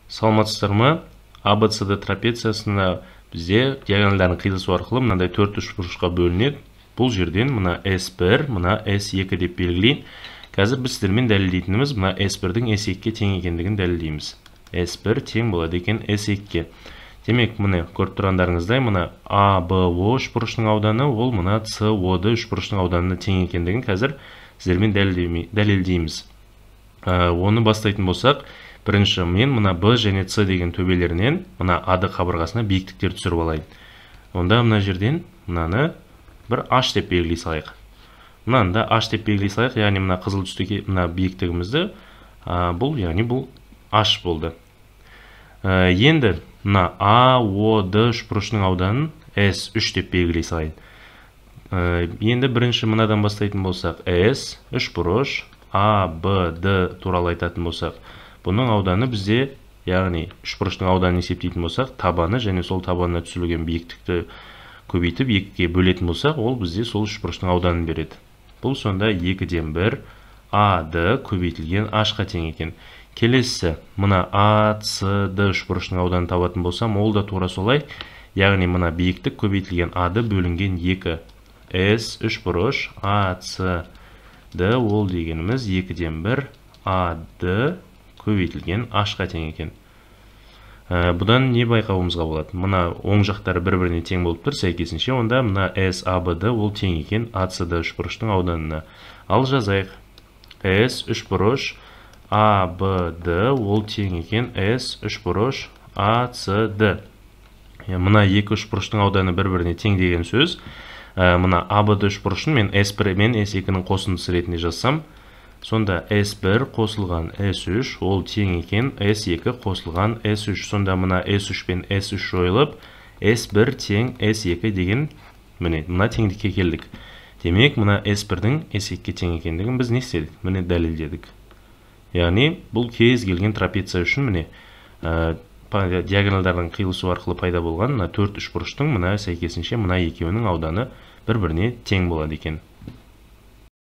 Саламатсыздар ма? ABCD трапециясына бізде диагональдардың қиылысу арқылы мынандай төрт үшбұрышқа бөлінеді. Бұл жерден мына S1, мына S2 деп белгілейін. Қазір біз сіздермен дәлелдейтініміз мына S1-дің S2-ге тең екендігін дәлелдейміз. S1 тең болады екен S2-ге. Демек, міне көріп тұрғандарыңыздай, мына ABO үшбұрышының ауданы ол мына COD үшбұрышының ауданына тең екендігін қазір сіздермен дәлелдейміз. Оны бастайтын болсақ, бірінші мен мына B және C деген төбелерінен мына AD қабырғасына биіктіктер түсіріп алайын. Онда мына жерден мынаны бір H деп белгілей салайық. Мынаны да H деп белгілей салайық, яғни мына қызыл түстегі мына биіктігімізді, бұл, яғни бұл H болды. Енді мына AOD үшбұрышының ауданын S3 деп белгілей салайын. Енді бірінші мынадан бастайтын болсақ, S үшбұрыш ABD туралы айтатын болсақ, бұның ауданы бізде, яғни үшбұрыштың ауданын есептейтін болсақ, табаны және сол табанына түсірілген биіктікті көбейтіп екіге бөлетін болсақ, ол бізде сол үшбұрыштың ауданын береді. Бұл сонда 2-ден 1 AD көбейтілген H-қа тең екен. Келесісі, мына ACD үшбұрыштың ауданын табатын болсам, ол да тура солай, яғни мына биіктік көбейтілген AD бөлінген 2. S үшбұрыш ACD ол дегеніміз 2-ден 1 AD көбейтілген H-қа тең екен. Бұдан не байқауымызға болады? Мына оң жақтары бір-біріне тең болып тұр, сәйкесінше онда мына SABD ол тең екен ACD үшбұрыштың ауданына. Ал жазайық. S үшбұрыш ABD ол тең екен S үшбұрыш ACD. Мына екі үшбұрыштың ауданы бір-біріне тең деген сөз. Мына ABD үшбұрышын мен S1 мен S2-нің қосындысы ретінде жазсам, сонда S1 қосылған S3 ол тең екен S2 қосылған S3. Сонда мына S3 пен S3 жойылып, S1 тең S2 деген міне мына теңдікке келдік. Демек, мына S1-дің S2-ге тең екендігін біз не істедік? Міне дәлелдедік. Яғни бұл кез келген трапеция үшін міне диагональдардың қиылысу арқылы пайда болған мына төрт үшбұрыштың мына сәйкесінше мына екеуінің ауданы бір-біріне тең болады екен.